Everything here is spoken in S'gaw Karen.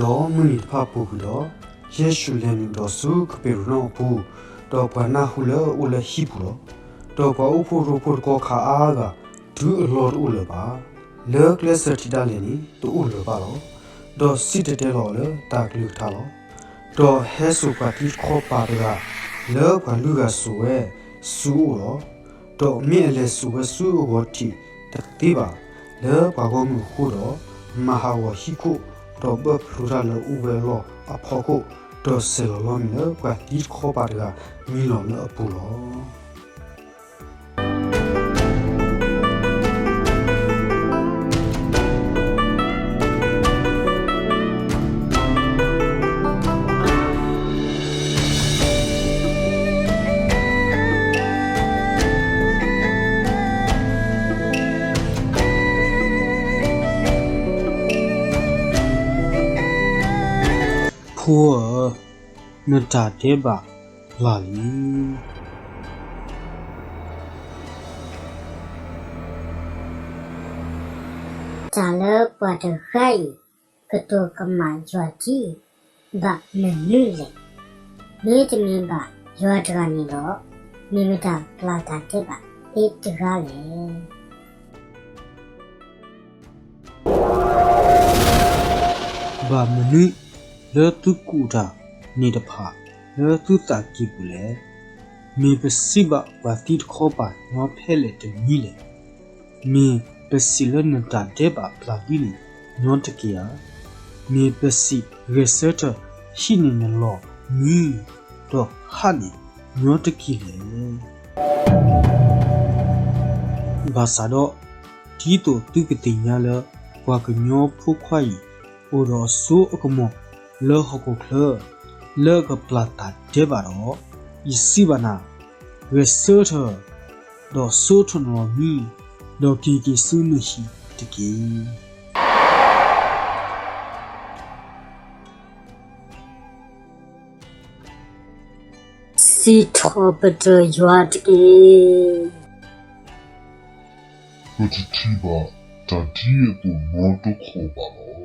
ဒီးမုၢ်နံၤတဖၣ်ပူၤကွံာ်ဒီး, ယ့ၣ်ၡူးလဲၤနုာ်ဒီးဆူကပ့းရနီၣ်အပူၤ, ဒီးပှၤနၢ်ဟူလၢအအိၣ်လၢဟံၣ်ပူၤလီၤ. ဒီးပှၤအိၣ်ဖှိၣ်ရိဖှိၣ်တကီၢ်ခါအါဂၤ တုၤအလီၢ်တအိၣ်လၢၤဘၣ်. လၢကျဲစၢၤထံးဒၣ်လဲာ်န့ၣ် တအိၣ်လၢၤဘၣ်လီၤ. ဒီးစံၣ်တဲၤတဲလီၤအီၤလၢတၢ်ကလုၢ်ကထါလီၤ. ဒီးဟဲစိာ်ပှၤသံတခီပၤတဂၤ လၢပှၤလုၢ်ဂၤစိာ်ဝဲဆူအအိၣ်လီၤ. ဒီးမ့ၢ်အလဲၤစိာ်ဝဲဆူအဂီၤထံးတသ့ဘၣ်, လၢပှၤဂီၢ်မုၢ်အဃိဒီး, မၤဟးဂီၤဟံၣ်ခိၣ်, ဒီးဘၢၣ်ဖျိတၢ်လၢအအိၣ်ဝဲအလီၢ်အဖီခိၣ်, ဒီးဆဲးလီၤလီမံၤလၢပှၤသံတခီပၤတဂၤ မံလီၤလၢအပူၤလီၤ. ဖိဧၢ, နတၢ်ဒဲးဘးပျၢ်လံ. တၢ်လၢပှၤတဂၤအံၤ ကတိၤကမၣ်ယွၤဒ်အံၤ ဘၣ်မနုၤလဲၣ်. မ့တမ့ၢ်ဘၣ်ယွၤတဂၤန့ၣ်ဒီး, မ့ၢ်မတၤပျၢ်တၢ်ဒဲးဘးသ့တဂၤလဲၣ်. ဘၣ်မနုၤလၢသုကူၣ်တၢ်န့ၣ်တဖၣ်လၢသုသးကံၢ်ပူၤလဲၣ်. မ့ၢ်ပစံးဘၣ်ပှၤသံတခီပၤညီဖဲလဲၣ်တနွံလဲၣ်. မ့ၢ်ပစံးလၢနတၢ်ဒဲးဘးပျၢ်လံန့ၣ် ညီတက့ၢ်ဧါ. မ့ၢ်ပစံးဂဲၤဆၢထၢၣ်ဟံးန့ၢ်နလီၢ်မံ ဒီးဟးန့ၣ်ညီတက့ၢ်လဲၣ်. ဘၣ်ဆၣ်ဒီး, ဒ်သိးသုကသ့ၣ်ညါလၢ ပှၤကညီဖိခွါအံၤ အိၣ်ဒီးအစိအကမီၤလၢဟီၣ်ခိၣ်ချၢ လၢအကပျၢ်တၢ်ဒဲးဘးဒီး, ယစံးဘၣ်နၤ, ဂဲၤဆၢထၢၣ်, ဒီးစိာ်ထီၣ်နလီၢ်မံ, ဒီးက့ၤက့ၤဆူနဟံၣ်တက့ၢ်. စံးထီၣ်ပတြၢၤယွၤတက့ၢ်. ပတထံၣ်ဘၣ်တၢ်ဒ်အသိးနီတခီၣ်ဘၣ်လီၤ.